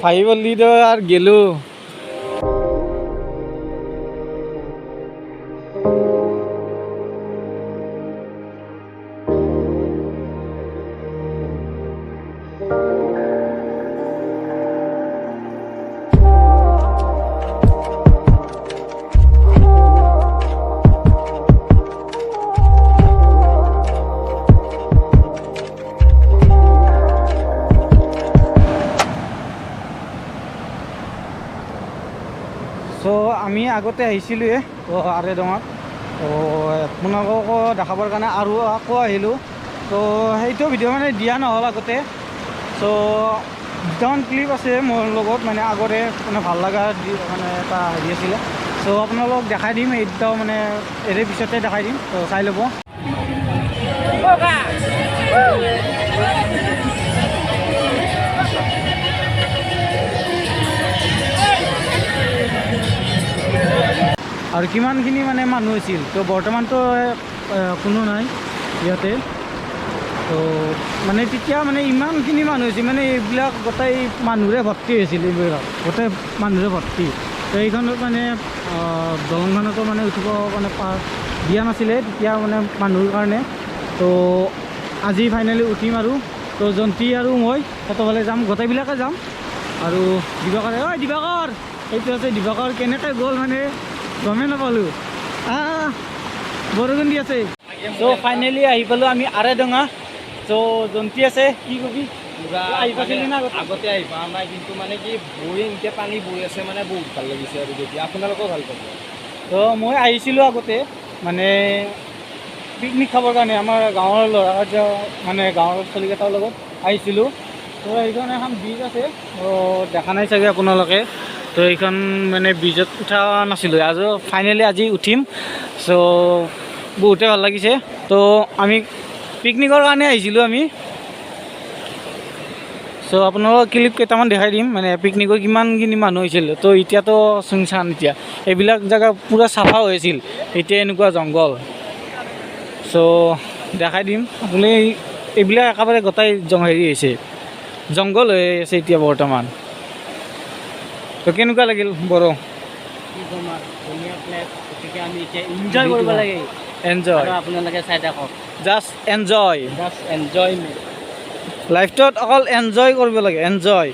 ভাই বললি তো আৰ গেলো। চ' আমি আগতে আহিছিলোঁৱে তো আৰেডঙত, তো আপোনালোককো দেখাবৰ কাৰণে আৰু আকৌ আহিলোঁ। তো সেইটো ভিডিঅ' মানে দিয়া নহ'ল আগতে। চ' দুটামান ক্লিপ আছে মোৰ লগত, মানে আগৰে মানে ভাল লগা মানে এটা হেৰি আছিলে। চ' আপোনালোকক দেখাই দিম, এই দুটাও মানে এৰে পিছতে দেখাই দিম, তো চাই ল'ব। আৰু কিমানখিনি মানে মানুহ হৈছিল, তো বৰ্তমানতো কোনো নাই ইয়াতে। তো মানে তেতিয়া মানে ইমানখিনি মানুহ হৈছিল, মানে এইবিলাক গোটেই মানুহৰে ভৰ্তি হৈছিল, এইবিলাক গোটেই মানুহৰে ভৰ্তি। তো এইখনত মানে দলংখনতো মানে উঠিব মানে দিয়া নাছিলে তেতিয়া মানে মানুহৰ কাৰণে। তো আজি ফাইনেলি উঠিম আৰু। তো জয়ন্তী আৰু মই সিহঁতৰ যাম, গোটেইবিলাকে যাম। আৰু দিবাকৰ, ঐ দিবাকৰ, সেইটো আছে দিবাকৰ কেনেকৈ গ'ল মানে গমেই নাপালোঁ। বৰষুণ দি আছে। চ' ফাইনেলি আহি পালোঁ আমি আৰেডঙা। চ' জয়ন্তী আছে, কি কবি? আহি পাইছিলি না আগতে? আগতে আহি পোৱা নাই, কিন্তু মানে কি বৈ এনেকৈ পানী বৈ আছে, মানে বহুত ভাল লাগিছে আৰু দেখি। আপোনালোকেও ভাল পাব। তো মই আহিছিলোঁ আগতে মানে পিকনিক খাবৰ কাৰণে, আমাৰ গাঁৱৰ ল'ৰা মানে গাঁৱৰ ছোৱালীকেইটাৰ লগত আহিছিলোঁ। তো এইখন এখন ব্ৰিজ আছে, তো দেখা নাই চাগে আপোনালোকে। তো এইখন মানে ব্ৰিজত উঠা নাছিলোঁ, আৰু ফাইনেলি আজি উঠিম। চ' বহুতে ভাল লাগিছে। তো আমি পিকনিকৰ কাৰণে আহিছিলোঁ আমি। চ' আপোনালোকক ক্লিপ কেইটামান দেখাই দিম, মানে পিকনিকৰ কিমানখিনি মানুহ হৈছিল। তো এতিয়াতো চুনচান, এতিয়া এইবিলাক জেগা পূৰা চাফা হৈ আছিল, এতিয়া এনেকুৱা জংঘল। চ' দেখাই দিম আপুনি, এইবিলাক একেবাৰে গোটেই হেৰি হৈছে, জংঘল হৈ আছে এতিয়া বৰ্তমান। তো কেনেকুৱা লাগিল বড়ো? কি ক'ম আৰু, ধুনীয়া প্লেচ। গতিকে আমি এতিয়া এনজয় কৰিব লাগে। এনজয়, আৰু আপোনালোকে চাই থাকক। Just enjoy, just enjoy. লাইফটোত অকল এনজয় কৰিব লাগে, এনজয়।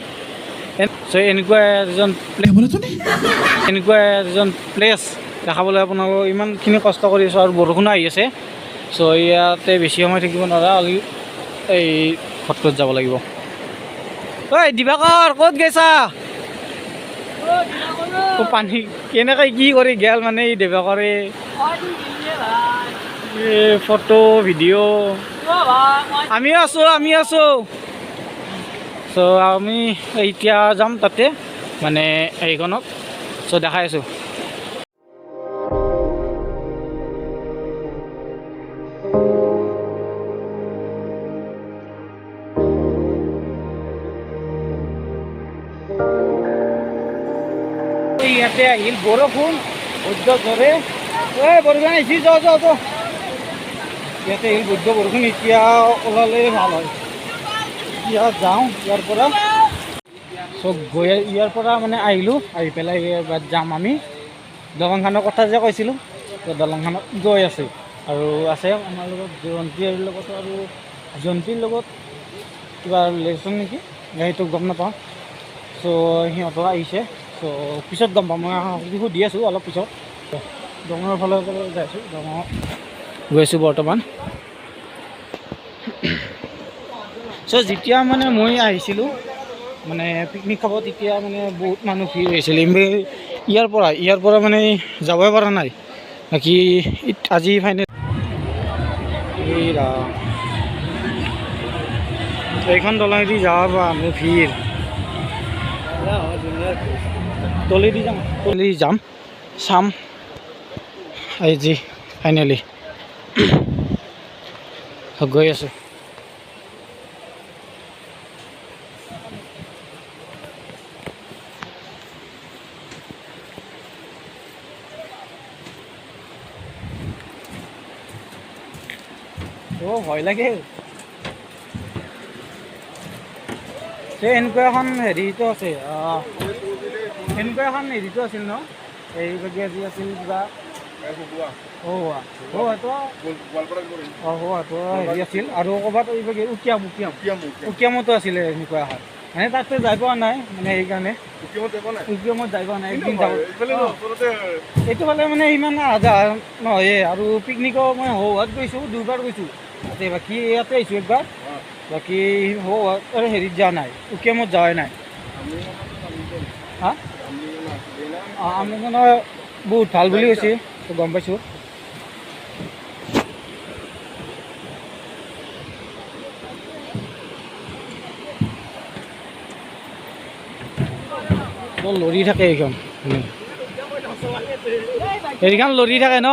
চ' এনেকুৱা এজন এনেকুৱা এজন প্লেচ দেখাবলৈ আপোনালোকক ইমানখিনি কষ্ট কৰি আছোঁ। আৰু বৰষুণো আহি আছে। চ' ইয়াতে বেছি সময় থাকিব নোৱাৰা, অলপ এই ঘৰটোত যাব লাগিব। ঐ দিবাকৰ, ক'ত গৈছা? পানী কেনেকৈ কি কৰি গেল মানে এই দিবাকৰে এই ফটো ভিডিঅ'। আমিও আছোঁ, আমি আছোঁ। চ' আমি এতিয়া যাম তাতে মানে এইখনত। চ' দেখাই আছোঁ। ইয়াতে আহিল বৰষুণ বৈদ্য জোৰে। এই বৰষুণ আহিছে, যাওঁ যাওঁ যাওঁ। ইয়াতে আহিল বৈদ্য বৰষুণ, এতিয়া ওলালে ভাল হয়। এতিয়া যাওঁ ইয়াৰ পৰা। চ' গৈ ইয়াৰ পৰা মানে আহিলোঁ, আহি পেলাই এবাৰ যাম আমি দলংখনৰ কথা যে কৈছিলোঁ, তো দলংখনত গৈ আছোঁ। আৰু আছে আমাৰ লগত জয়ন্তীৰ লগত, আৰু জয়ন্তীৰ লগত কিবা ৰিলেশ্যন নেকি সেইটো গম নাপাওঁ। চ' সিহঁতো আহিছে, চ' পিছত গম পাম, মই সুধি আছোঁ অলপ পিছত। দঙৰ ফালে যাই আছোঁ, দঙত গৈ আছোঁ বৰ্তমান। চ' যেতিয়া মানে মই আহিছিলোঁ মানে পিকনিক খাব, তেতিয়া মানে বহুত মানুহ ভিৰ হৈছিল। ইয়াৰ পৰা মানে যাবই পৰা নাই। বাকী আজি ফাইনেল এই ৰাম, এইখন দলঙেদি যাব মানুহ ভিৰ। তলেদি যাম, তলেদি যাম, চাম আজি ফাইনেলি গৈ আছোঁ। অ' ভয় লাগে। তে এনেকুৱা এখন হেৰিটো আছে, এনেকুৱা এখন হেৰিটো আছিল ন, এই বাকী আজি আছিল কিবা হোৱাটো, হোৱাটো হেৰি আছিল। আৰু ক'ৰবাত এই বাকী উকিয়াম, উকিয়াম, উকিয়ামতো আছিলে এনেকুৱা এখন। মানে তাতে যাই পোৱা নাই, মানে সেইকাৰণে উকিয়ামত যাই পোৱা নাই। একদিন যাব। এইটো ফালে মানে ইমান আহা যোৱা নহয়ে। আৰু পিকনিকো মই হোৱাত গৈছোঁ, দুবাৰ গৈছোঁ তাতে। বাকী ইয়াতে আহিছোঁ একবাৰ, বাকী হোৱাত আৰু হেৰিত যোৱা নাই, উকিয়ামত যোৱাই নাই। হা, আমলংখনৰ বহুত ভাল বুলি কৈছে, গম পাইছোঁ। লৰি থাকে এইখন, হেৰিখন লৰি থাকে ন?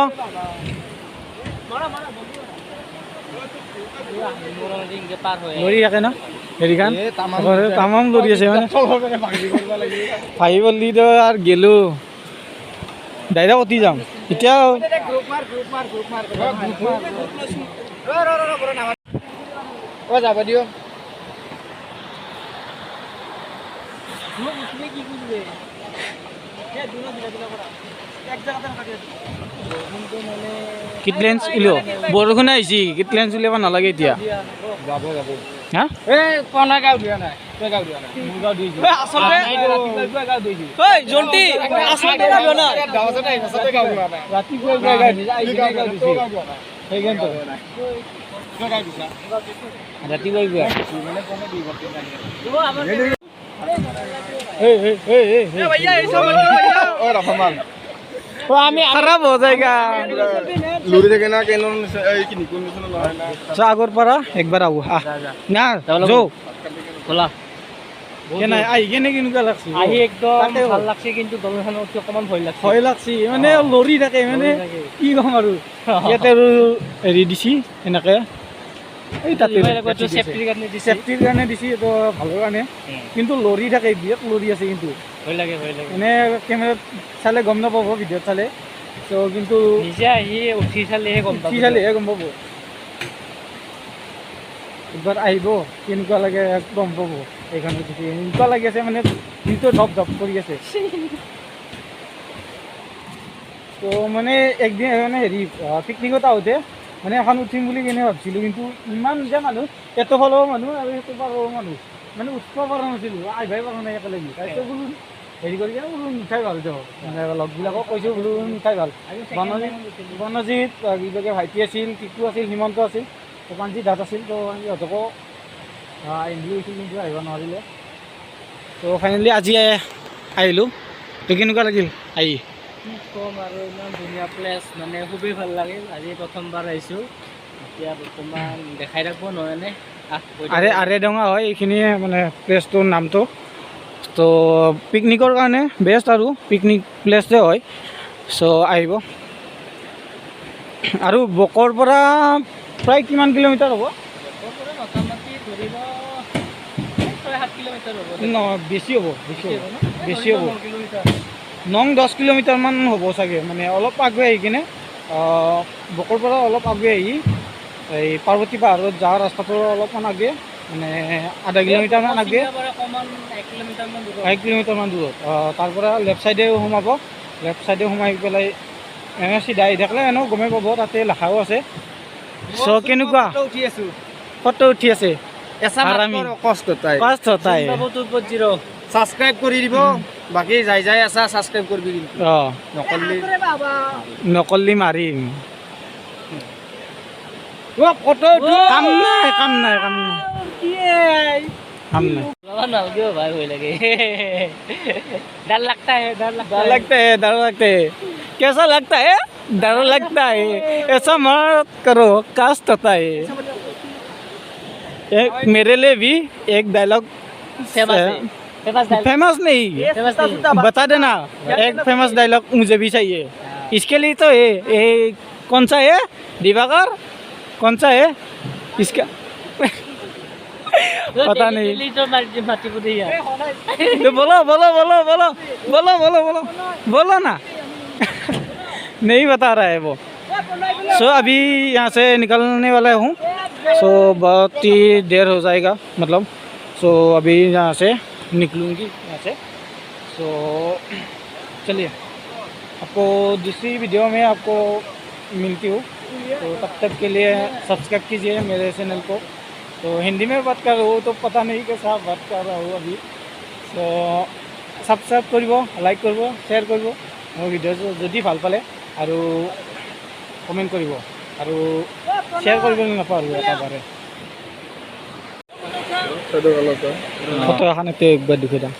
লৰি থাকে ন হেৰিখন? তামাম লৰি আছে মানে। ভাবি বললি তো আৰু গেলো ডাইৰেক্ট অতি যাম এতিয়া। যাব দিয়ক। কিটলেন্স উলিয়াব, বৰষুণ আহিছে, কিটলেন্স উলিয়াব নালাগে এতিয়া। যাব যাব। হা, এই কণা গাঁও দিয়া নাই, তই গাঁও দিয়া নাই, মোৰ গাঁও দিছো। ৰাতিপুৱা গাঁও দিছে, সেইকাৰণে ৰাতিপুৱাই যোৱা। খাৰাপ हो जाएगा। লৰি থাকে না কেন এই কি নিকুন নিচিনা নহয় না। আগৰ পৰা একবাৰ আহো। আহ না যৌ ব'লা। কেনে আহি কেনে কেনেকুৱা লাগছে? আহি একদম ভাল লাগছে, কিন্তু দলংখনত উঠি অকণমান ভয় লাগছে। ভয় লাগছে মানে লৰি থাকে মানে কি ক'ম আৰু। ইয়াতে আৰু হেৰি দিছি এনেকে, এই তাতে চেফটিৰ কাৰণে দিছে, চেফটিৰ কাৰণে দিছি, এইটো ভালৰ কাৰণে। কিন্তু লৰি থাকে, বিৰাট লৰি আছে কিন্তু। ভয় লাগে, ভয় লাগে। এনে কেমেৰাত চালে গম নাপাব, ভিডিঅ'ত চালে ত' কিন্তু নিজে আহি উঠি চালেহে গম পাব, উঠি চালেহে গম পাব। একবাৰ আহিব, কেনেকুৱা লাগে গম পাব। এইখন উঠি এনেকুৱা লাগি আছে মানে দিনটো ধপ ধপ কৰি আছে। ত' মানে একদিন মানে হেৰি পিকনিকত আহোঁতে মানে এখন উঠিম বুলি কেনে ভাবছিলোঁ, কিন্তু ইমান যে মানুহ, এইটো ফালেও মানুহ আৰু সেইটো পাৰৰো মানুহ, মানে উঠিব পৰা নাছিলোঁ, আহিবই পৰা নাই একেলগে। তাৰপিছত বোলো হেৰি কৰি কিনে বোলো নুঠাই ভাল যাওঁ, মানে লগবিলাকক কৈছোঁ বোলো নুঠাই ভাল। বনজিত কিবাকে ভাইটি আছিল, টিকু আছিল, হিমন্ত আছিল, প্ৰাঞ্জিত দাঁত আছিল, তো সিহঁতকো আহিম বুলি কৈছিল, কিন্তু আহিব নোৱাৰিলে। তো ফাইনেলি আজি আহিলোঁ। তো কেনেকুৱা লাগিল আহি? কি ক'ম আৰু, ইমান ধুনীয়া প্লেচ, মানে খুবেই ভাল লাগিল। আজি প্ৰথমবাৰ আহিছোঁ, এতিয়া বৰ্তমান দেখাই থাকিব নহয়নে। আৰে আৰেডঙা হয় এইখিনিয়ে মানে প্লেচটোৰ নামটো। তো পিকনিকৰ কাৰণে বেষ্ট আৰু পিকনিক প্লেচে হয়। চ' আহিব। আৰু বকৰ পৰা প্ৰায় কিমান কিলোমিটাৰ হ'ব? নহয়, বেছি হ'ব, বেছি হ'ব, বেছি হ'ব, 9-10 কিলোমিটাৰমান হ'ব চাগে। মানে অলপ আগুৱাই আহি কিনে বকৰ পৰা অলপ আগুৱাই আহি এই পাৰ্বতী পাহাৰত যোৱা ৰাস্তাটোৰ অলপমান আগে, মানে আধা কিলোমিটাৰমান আগে, 1 কিলোমিটাৰমান দূৰত। তাৰ পৰা লেফ্ট ছাইডে সোমাব, লেফ্ট ছাইডে সোমাই পেলাই এনে চিধা আহি থাকিলে এনেও গমেই পাব, তাতে লেখাও আছে। চ' কেনেকুৱা ফটো উঠি আছে? ছাবস্ক্ৰাইব কৰি দিব, বাকী যাই যাই আছা ছাবস্ক্ৰাইব কৰিবি কিন্তু। নকল্লি মাৰিম। কাম নাই, কাম নাই, কাম নাই, কাম নাই। নালগে ভাই, ভয় লাগে। डर लगता है, डर लगता डर लगता है, डर लगता है। कैसा लगता है? डर लगता है। ऐसा मत करो, कष्ट होता है। एक मेरे लिए भी एक डायलॉग फेमस नहीं, बता देना, एक फेमस डायलॉग मुझे भी चाहिए। इसके लिए तो ये कौन सा है दिवाकर, कौन सा है इसका पता नहीं। तो बोलो बोलो बोलो बोलो बोलो बोलो बोलो बोलो ना। नहीं बता रहा है वो। सो अभी यहाँ से निकलने वाला हूँ। सो बहुत ही देर हो जाएगा, मतलब सो अभी यहाँ से निकलूँगी यहाँ से। सो चलिए, आपको दूसरी वीडियो में आपको मिलती हूँ। तो तब तक के लिए सब्सक्राइब कीजिए मेरे चैनल को। तो हिंदी में बात कर रहा हूँ, तो पता नहीं कैसा बात कर रहा हूँ अभी। চ' ছাবস্ক্ৰাইব কৰিব, লাইক কৰিব, শ্বেয়াৰ কৰিব মোৰ ভিডিঅ'টো যদি ভাল পালে, আৰু কমেণ্ট কৰিব আৰু শ্বেয়াৰ কৰিবলৈ নাপাহৰিব একেবাৰে। ফটো এখন এতিয়া একবাৰ দেখুৱাই দিম।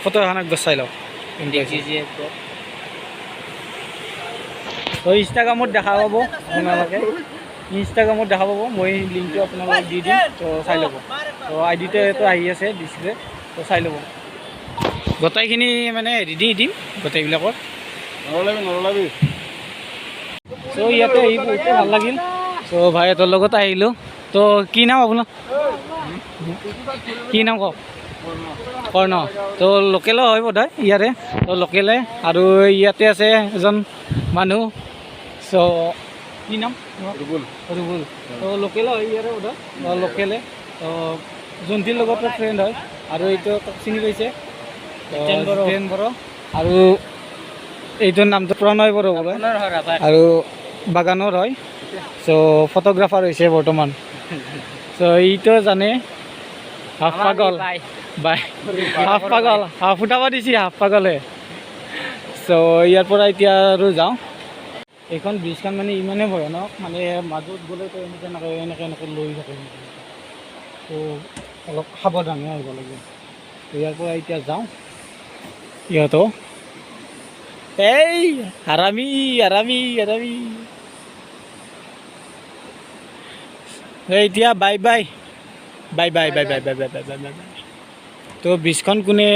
ফটো এখন একবাৰ চাই লওক। দেখিছে একবাৰ। তো ইনষ্টাগ্ৰামত দেখা পাব আপোনালোকে, ইনষ্টাগ্ৰামত দেখা পাব। মই লিংকটো আপোনালোকক দি দিম, তো চাই ল'ব। তো আই ডিটো আহি আছে ডিছপ্লে, তো চাই ল'ব। গোটেইখিনি মানে হেৰি দি দিম গোটেইবিলাকৰ। নৰলাবি, নৰলাবি। চ' ইয়াতে আহি বহুতে ভাল লাগিল। চ' ভাইহঁতৰ লগত আহিলোঁ। তো কি নাম আপোনাৰ? কি নাম কওক? কৰ্ণ। তো লোকেলো হয় বোধহয় ইয়াৰে। তো লোকেলে। আৰু ইয়াতে আছে এজন মানুহ। চ' কি নাম? ৰুবুল। ৰুবুল। তো লোকেলো হয় ইয়াৰে বোধহয়, লোকেলে। তো জন্তিৰ লগতো ফ্ৰেণ্ড হয়। আৰু এইটো তাক চিনি পাইছে, জিতেন বড়ো। জিতেন বড়ো। আৰু এইটোৰ নামটো প্ৰণয় বড়ো বোলে। আপোনাৰ হয় ৰাভা। আৰু বাগানৰ হয়। চ' ফটোগ্ৰাফাৰ হৈছে বৰ্তমান। চ' এইটো জানে, হাফ পাগল। বাই। বাই, হাফ পাগল, হাফ উঠাব দিছি, হাফ পাগলে। চ' ইয়াৰ পৰা এতিয়া আৰু যাওঁ। এইখন ব্ৰিজখন মানে ইমানেই ভয়ানক, মানে মাজত গ'লেতো এনেকৈ এনেকৈ এনেকৈ এনেকৈ লৈ থাকে এনেকৈ। ত' অলপ সাৱধানে আহিব লাগিব। তো ইয়াৰ পৰা এতিয়া যাওঁ। ইহঁতো এই হাৰামি, হাৰামি, হাৰামি। এই এতিয়া bye bye bye bye bye bye bye bye bye bye bye. তো ব্ৰিজখন কোনে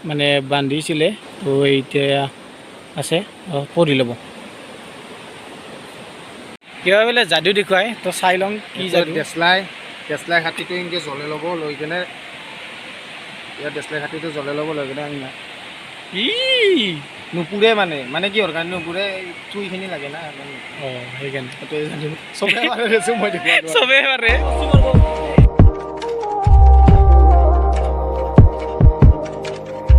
মানে বান্ধিছিলে, তো এতিয়া আছে, পঢ়ি ল'ব। কিবা বোলে যাদু দেখুৱাই, তো চাই লওঁ কি যাদু। দেচলাই খাতিটো এনেকৈ জ্বলে ল'ব, লৈ কেনে ইয়াত দেচলাই খাতিটো জ্বলে ল'ব, লৈ কেনে ই নুপুৰে। মানে কিহৰ কাৰণে নুপুৰে? চুইখিনি লাগে না। অঁ, সেইকাৰণে। সেইটোৱে জানো। চবে পাৰে দেচোন, মই দেখুৱালো। চবেই পাৰে। কৰিব।